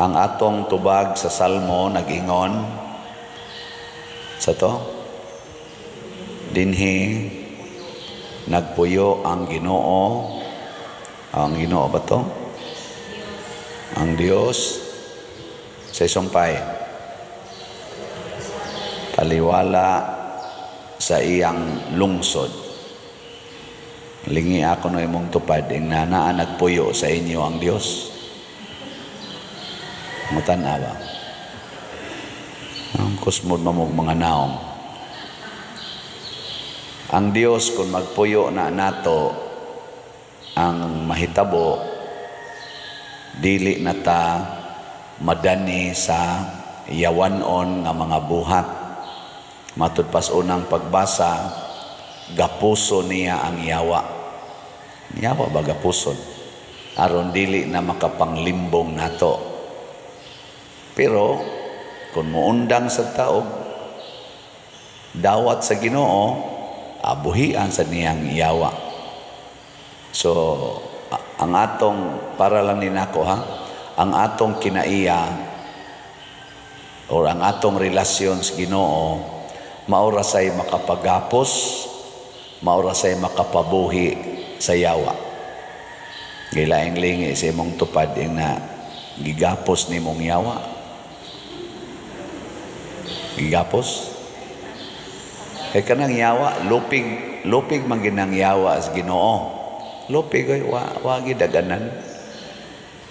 Ang atong tubag sa Salmo nag-ingon sa to, dinhi nagpuyo ang Ginoo. Ang Ginoo ba to? Ang Dios sa isumpay taliwala sa iyang lungsod. Lingi ako no imong tupad ing nanaa nagpuyo sa inyo ang Dios. Mutan-aw ba? Ang kusmod mamog mga naong. Ang Dios kung magpuyo na nato, ang mahitabo dili na ta madani sa yawanon nga mga buhat. Matud pas unang pagbasa, gapuso niya ang yawa. Yawa ba gapuson? Aron dili na makapanglimbong nato. Pero kung muundang sa taog dawat sa Ginoo, abuhian sa niyang yawa. So ang atong, para lang ni nako ha, ang atong kinaiya or ang atong relasyon sa Ginoo maura say makapagapos, maura say makapabuhi sa yawa. Gilaing lingi sa imong tupad ing na gigapos nimong yawa. Gigapos? Kay kanang yawa, lupig, lupig man ginang yawa sa Ginoo. Lupig oy, wa gidaganan.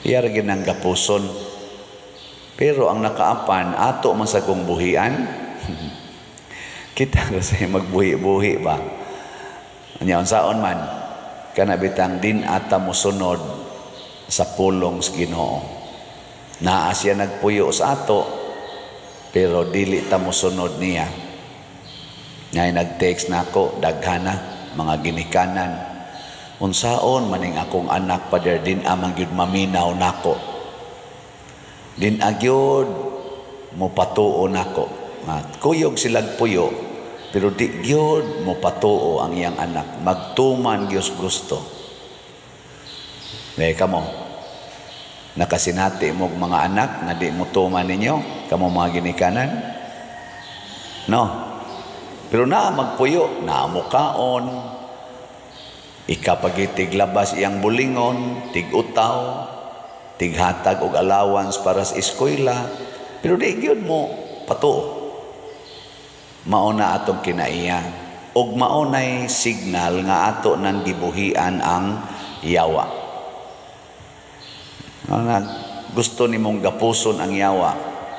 Iya ra ginang gapuson. Pero ang nakaapan ato man sa kong buhian. Kita ra say magbuhi-buhi ba. Anya unsaon man kana bitang din ata mosunod sa pulong sa Ginoo. Naa siya nagpuyo sa ato pero dili ta mosunod niya. Ngay nag-text na ako, daghana mga ginikanan. Unsaon maning akong anak, Pader, din amang gyud maminaw nako. Din agyod mo patuo nako. At kuyog silag puyo pero di gyud mo patuo ang iyang anak. Magtuman gyud gusto. May kamo nakasinati mo mga anak nga di mo tuman ninyo, kamo mga ginikanan? No. Pero naa magpuyo, naa mo kaon, ikapagitig labas iyang bulingon, tig-utaw, tighatag og allowance para sa eskwela, pero di gyud mo patuo. Mao na atong kinaiya. Og mao nay signal nga ato nang gibuhian ang yawa. Na gusto nimong gapuson ang yawa,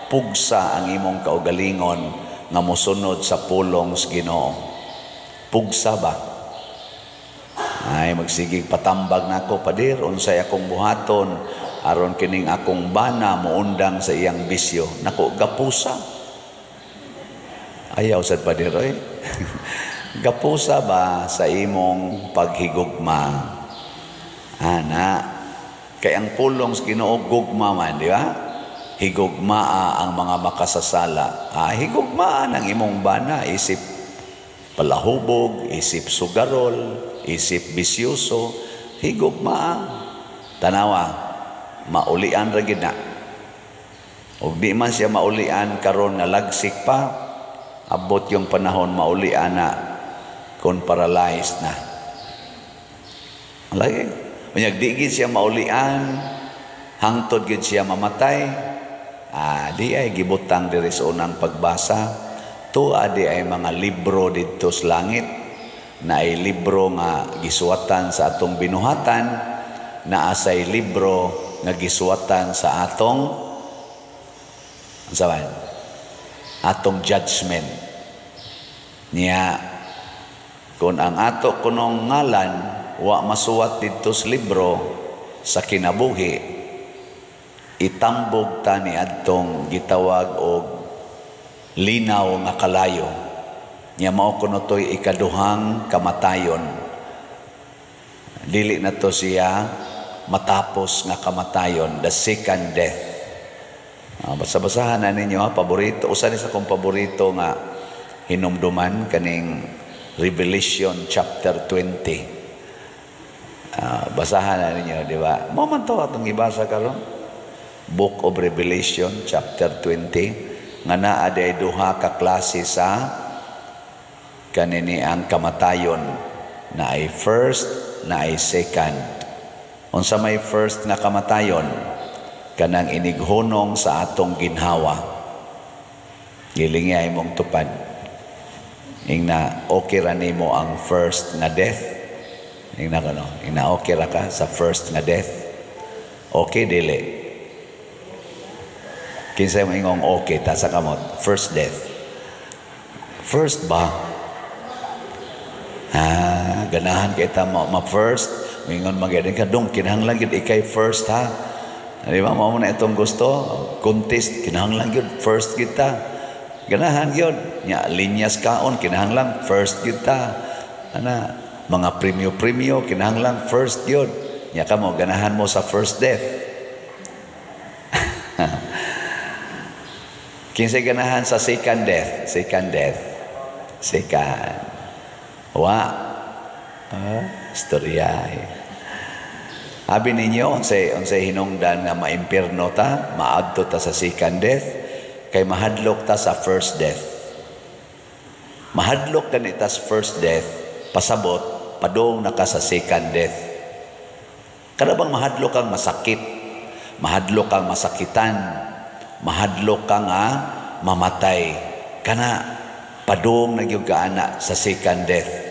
pugsa ang imong kaugalingon nga mosunod sa pulong sa Ginoo. Pugsa ba? Ay, magsigig patambag nako, "Pader, unsay akong buhaton aron kining akong bana moundang sa iyang bisyo?" Nako, gapusa. Ayaw sad, Pader oy. Gapusa ba sa imong paghigugma? Ana. Kay ang pulong sa Ginoo gugma man, di ba? Higugmaa ang mga makasasala. Ah, higugmaan ang imong bana isip palahubog, isip sugarol, isip bisyoso, higugmaa. Tanawa, maulian ra gid na. Ug di man siya maulian karon nga lagsik pa, abot yung panahon maulian na kung paralyzed na. Lagi. Unyag di gid siya maulian, hangtod gid siya mamatay. Ah, di ay gibutang diri sa unang pagbasa. Tuwa di ay mga libro didto sa langit na ay libro nga gisuwatan sa atong binuhatan, na asay libro nga gisuwatan sa atong unsa man? Atong judgment. Niya kung ang ato kunong ngalan wa masuwat didto sa libro sa kinabuhi, itambog ta ni adtong gitawag og linaw nga kalayo. Nya mao kuno to'y ikaduhang kamatayon. Dili na to siya matapos nga kamatayon, the second death. Basa-basahan na ninyo ha, paborito. Usa ni sa akong paborito nga hinumduman kaning Revelation chapter 20. Basahan na ninyo, di ba? Mo man to atong gibasa karon. Book of Revelation chapter 20, nga naa day duha ka klase sa kanini ang kamatayon, na ay first, na ay second. Unsa may first nga kamatayon? Kanang inighunong sa atong ginhawa. Gilingi ay mong tupad. Ingna okay ra nimo ang first nga death? Ingna ka, no? Ingna okay ra ka sa first nga death? Okay, dili? Kinsa mo ingong okay, taas sa kamot? First death. First ba? Ah, ganahan kay ta mo ma first. Mingon magyadin ka dong, kinahanglan gyud ikay first ha. Di ba mao na itong gusto? Contest, kinahanglan gyud first kita. Ganahan gyud. Nya linyas kaon, kinahanglan first kita. Ana, mga premyo-premyo, kinahanglan first gyud. Nya kamo ganahan mo sa first death? Kinsay ganahan sa second death? Second death. Second. Wa. Ah, istorya eh. Abi ninyo, unsay hinungdan nga maimpierno ta, maadto ta sa second death, kay mahadlok ta sa first death. Mahadlok gani ta sa first death, pasabot, padung na ka sa second death. Kada bang mahadlok kang masakit, mahadlok kang masakitan, mahadlok kang mamatay, kana padung na gyud ka ana sa second death.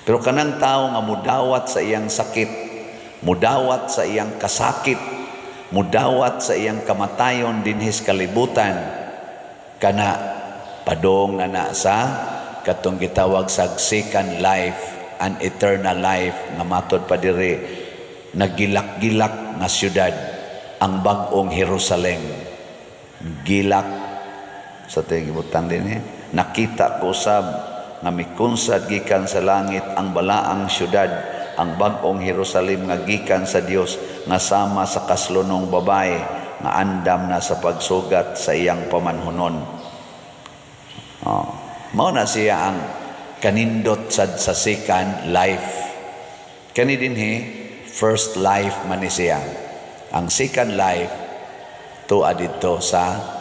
Pero kanang tao nga mudawat sa iyang sakit, mudawat sa iyang kasakit, mudawat sa iyang kamatayon dinhis kalibutan, kana padung na na sa katong gitawag sa second life and eternal life, nga matod pa diri nagilak-gilak nga syudad, ang bag-ong Jerusalem. Gilak sa tingibutang din eh. Nakita ko sab nga mikunsad gikan sa langit ang balaang syudad, ang bag-ong Jerusalem nga gikan sa Dios, nga sama sa kaslunong babae nga andam na sa pagsugat sa iyang pamanhunon. Oh, mao na siya ang kanindot sad sa second life. Kani dinhi first life man ni siya. Ang second life tuwa didto sa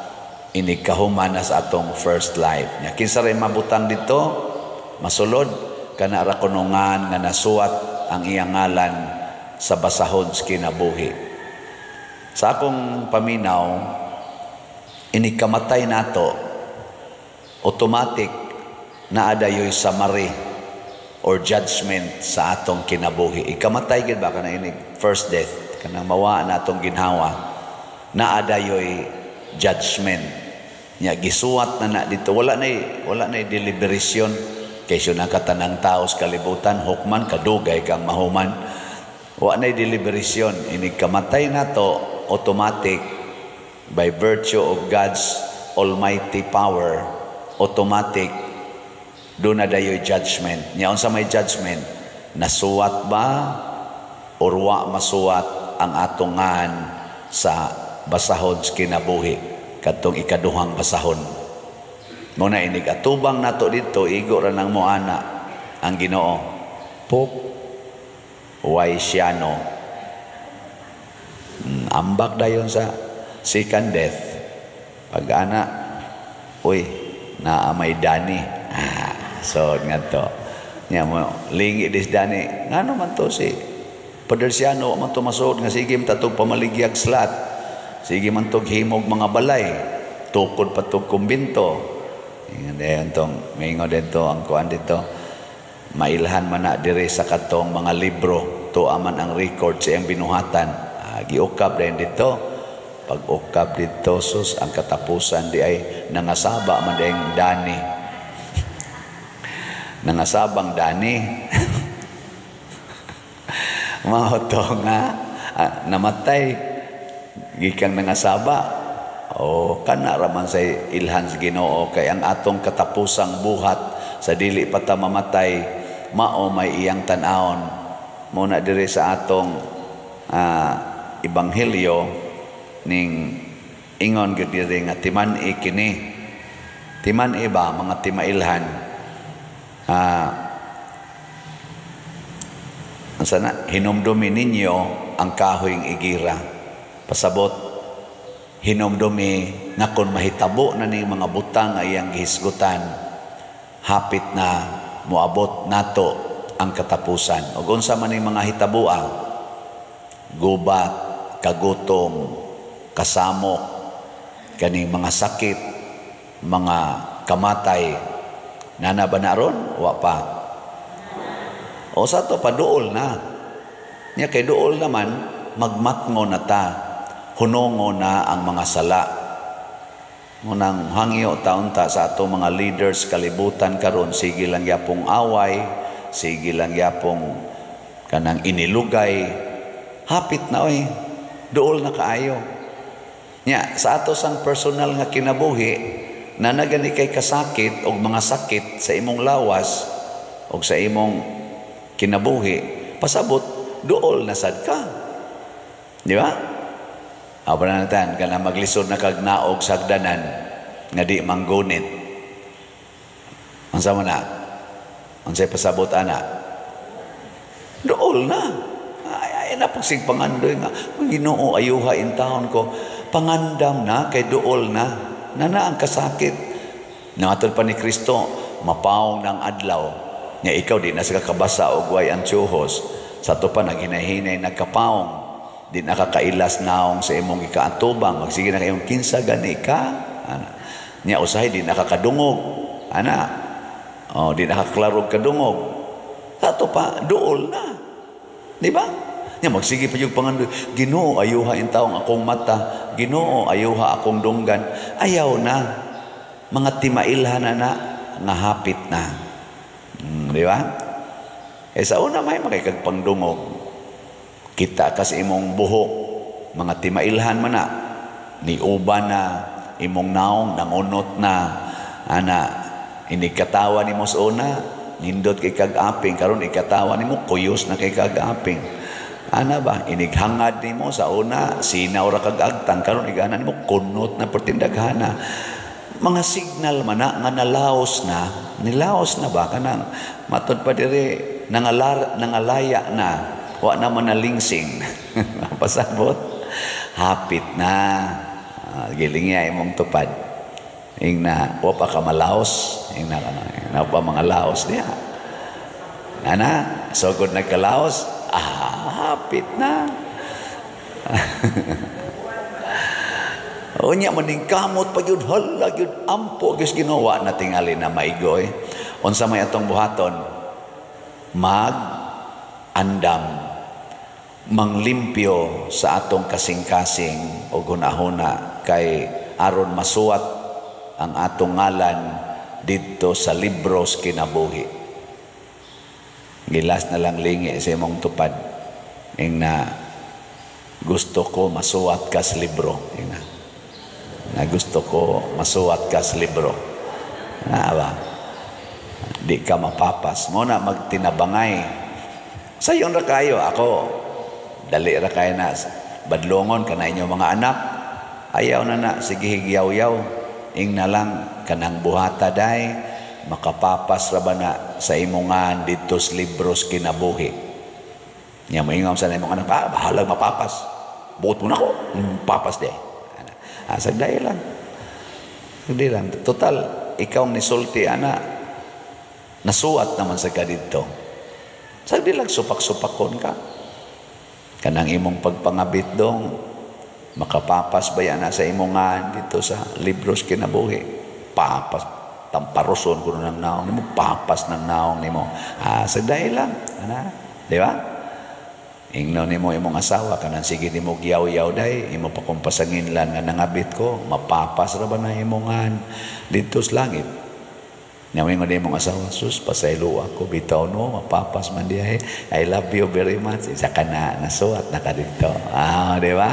inigkahuman na sa atong first life. Nya kinsa ray mabutang didto masulod, kana ra kunungan nga nasuwat ang iyang ngalan sa basahon sa kinabuhi. Sa akong paminaw, inigkamatay nato, automatic naa dayoy summary or judgment sa atong kinabuhi. Ikamatay gid ba kana inig first death, kanang mawa na atong ginhawa, naa dayoy judgment. Nya gisuwat na na dito, wala nay deliberation kay siya na katanang tao sa kalibutan hukman kadugay kang mahuman. Wa nay deliberation. Inig kamatay nato, automatic, by virtue of God's almighty power, automatic do na dayoy judgment. Nya unsa may judgment? Nasuwat ba or wa masuwat ang atong ngan sa basahon sa kinabuhi, kadtong ikaduhang basahon? Mo na inig atubang nato didto, igo ra nang moana ang Ginoo. Pok way siyano. Ambak dayon sa second death. Pag ana, uy, naa may Dani. Ah, so ngadto. Nya mo lingi dis Dani. Ngano man to si Padre Siano man to masuod nga sige tatog pamaligyag slat. Sige man tog himog mga balay. Tukod pa tog kumbinto. Ingon dayon tong mingon dito ang kuan dito. Mailhan man na diri sa katong mga libro, tuwa man ang record sa iyang binuhatan. Ah, giukab dayon dito. Pag ukab dito, sus, ang katapusan di ay nangasaba man dayong Dani. Nangasabang Dani. Mao to nga namatay gikan nangasaba. O kana ra man say ilhan sa Ginoo, kay ang atong katapusang buhat sa dili pa ta mamatay mao may iyang tan-awon. Mo na diri sa atong ebanghelyo ning ingon gyud diri nga timan-i kini. Timan-i ba mga timailhan? Unsa na hinumdumi ninyo ang kahoyng igira. Pasabot, hinumdumi nga kung mahitabo na ning mga butang nga iyang gihisgutan, hapit na moabot nato ang katapusan. Ug unsa man ning mga hitaboa? Gubat, kagutom, kasamok, kaning mga sakit, mga kamatay. Nana ba na ron? Wa pa. O sa to paduol na. Nya kay duol naman, magmatngo na ta, hunongo na ang mga sala. Munang hangyo taon ta sa ato mga leaders kalibutan karon, sige lang yapong away, sige lang yapong kanang inilugay, hapit na oy, duol na kaayo. Nya sa ato sang personal nga kinabuhi, na nagani kay kasakit og mga sakit sa imong lawas og sa imong kinabuhi, pasabot duol na sad ka. Di ba? Aba natan, kana maglisod na kag naog sagdanan nga di manggunit. Unsa man na? Unsay pasabot ana? Duol na. Ay, ay na pagsig pangandoy nga Ginoo, ayuha in taon ko. Pangandam na kay duol na. Nana ang kasakit. Nangatod pa ni Kristo, mapaong ng adlaw. Nga ikaw di na sa kakabasa og way ang tsuhos. Sa to pa naghinay-hinay nagkapaong. Di nakakailas naong sa imong ikaatubang. Magsige na kayong kinsa gani ka. Ana. Nya usahay di nakakadungog. Ana. O, di nakaklarog kadungog. Sa to pa duol na. Di ba? Nya magsige pa yung pangandoy. Ginoo, ayuha in taong akong mata. Ginoo, ayuha akong dunggan. Ayaw na. Mga timailhan na na nga hapit na. Di ba? Eh sa una may makikagpangdungog. Kita kas imong buhok, mga timailhan man na, niuba na, imong naong, nangunot na, ana, inikatawa nimo sa una, nindot kay kag-aping, karon ikatawa nimo, kuyos na kay kag-aping. Ana ba, inighangad nimo sa una, sinaw ra kag agtang, karon igana nimo, kunot na pertindaghana. Mga signal man na, nga nalaos na, nilaos na ba, kanang matod pa diri, nangalaya na, wa na man nalingsing. Pasabot, hapit na. Giling niya imong tupad. Ing na, wa pa ka malaos. Ing na, na pa mga laos niya. Ana, sugod nagkalaos, hapit na. Unya maning kamot pa gyud, hala gyud, ampo gyud Ginoo na tingali na maigoy. Unsa may atong buhaton? Mag andam, manglimpyo sa atong kasing-kasing o hunahuna kay aron masuwat ang atong ngalan didto sa libros kinabuhi. Gilas na lang lingi sa imong tupad. Ing na gusto ko masuwat kas libro. Ing na gusto ko masuwat kas libro. Na ba? Di ka mapapas. Mo na magtinabangay. Sayon ra kayo, ako dali ra kayo na badlongon kana inyo mga anak. Ayaw na na sige higyaw-yaw. Ing na lang kanang buhata day makapapas ra ba na sa imongan didto sa libros kinabuhi. Nya moingon sa imong anak, bahalag mapapas. Buot mo nako, papas day. Sagday lang. Sagday lang. Total ikaw ang nisulti ana, nasuwat naman sa ka didto. Sagdi lang supak-supakon ka. Kanang imong pagpangabit dong, makapapas ba yan na sa imongan dito sa libros kinabuhi? Papas, tamparoson kuno ng naong nimo, papas ng naong nimo. Sagday lang. Ana, di ba? Ingno nimo imong asawa, kanang sige nimo giyaw-yaw day, imo pa kong pasanginlan nga nangabit ko, mapapas ra ba na imongan dito sa langit? Nawingon din mong asawa, sus, pasaylo ako, bitaw no, mapapas man diya. I love you very much. Isa ka na, nasuwat na ka dito. Di ba?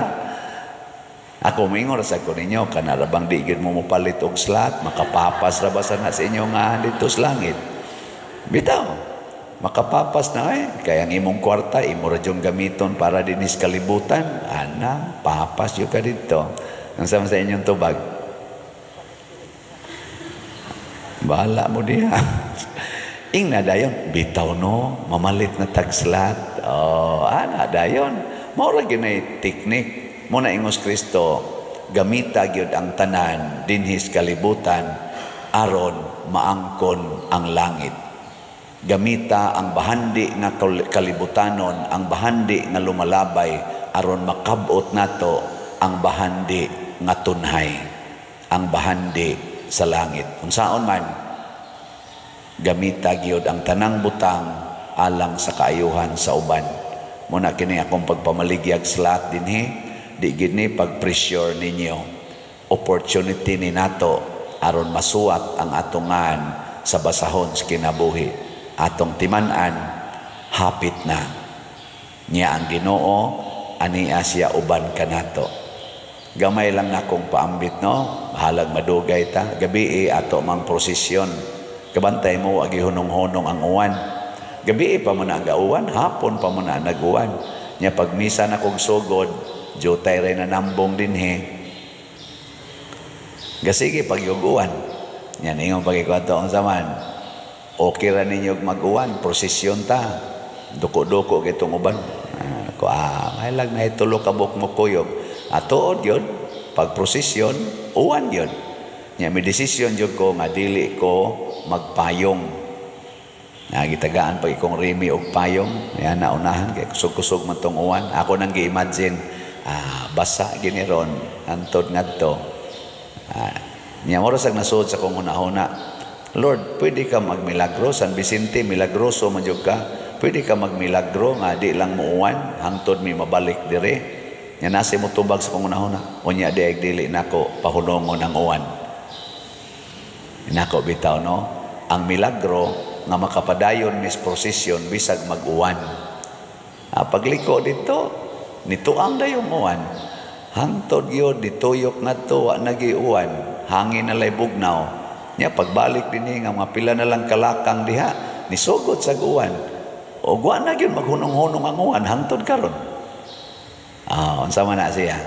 Ako, moingon ra sa ko ninyo, kanarabang di gyud mo mopalit og slot, makapapas ra ba sana sa inyo nga dito sa langit? Bitaw, makapapas na eh. Kaya ang imong kwarta, imo ra dyong gamiton para dinis kalibutan. Ana, papas yun ka dito. Ang sama sa inyong tubag? Bahala mo diha. Ing na dayon, bitaw no, mamalit na tagslat. Oh, ana dayon. Mao ra ginay teknik. Mao na ingos Kristo, gamita gyud ang tanan dinhi sa kalibutan aron maangkon ang langit. Gamita ang bahandi nga kalibutanon, ang bahandi nga lumalabay, aron makabot nato ang bahandi nga tunhay, ang bahandi sa langit. Unsaon man, gamita gyud ang tanang butang alang sa kaayuhan sa uban. Mao na kini akong pagpamaligyag sa lahat dinhi, di gid ni pag-pressure ninyo. Opportunity ni nato aron masuwat ang atungan sa basahon sa kinabuhi. Atong timan-an, hapit na. Nya ang Ginoo ania siya uban kanato. Gamay lang nakong paambit, no, halag madugay ta. Gabi ato mang prosesyon. Kabantay mo, agi hunong-hunong ang uwan. Gabi pa mo na ang gauwan, hapon pa mo na naguwan. Nya pag misa na kog sugod, jutay rin na nambong dinhi. Gasige pagyuguan. Yan ingon pagikwato ang zaman. Okay ra ninyo mag-uwan, prosesyon ta. Duko-duko gitong uban. Ko mahilag na itulo ka buok mo kuyog. Atuod yun, pag prosesyon, uwan yun. Nya may desisyon jud ko nga dili ko magpayong. Na gitagaan pag ikong rimi og payong, yan na unahan kay kusog-kusog man tong uwan. Ako nang gi-imagine, basa gini ron antod ngadto. Nya mura sag nasud sa kong hunahuna. Lord, pwede ka magmilagro. San Vicente, milagroso man jud ka. Pwede ka magmilagro nga di lang muuwan hangtod mi mabalik dire. Nya nasi mo tubag sa kong hunahuna. Unya di ay dili nako pahunongon ang uwan. Nako bitaw, no. Ang milagro nga makapadayon mis prosesyon bisag mag-uwan. Pagliko dito, nituang dayong uwan. Hangtod yun, dituyok ngadto, wa nagiuwan. Hangin na lay bugnaw. Nya pagbalik dinhi nga mga pila na lang kalakang diha, nisugod sa uwan. O wa na gyud maghunong-hunong ang uwan hangtod karon. Unsa man na siya?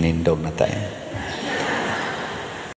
Nindog na tayo.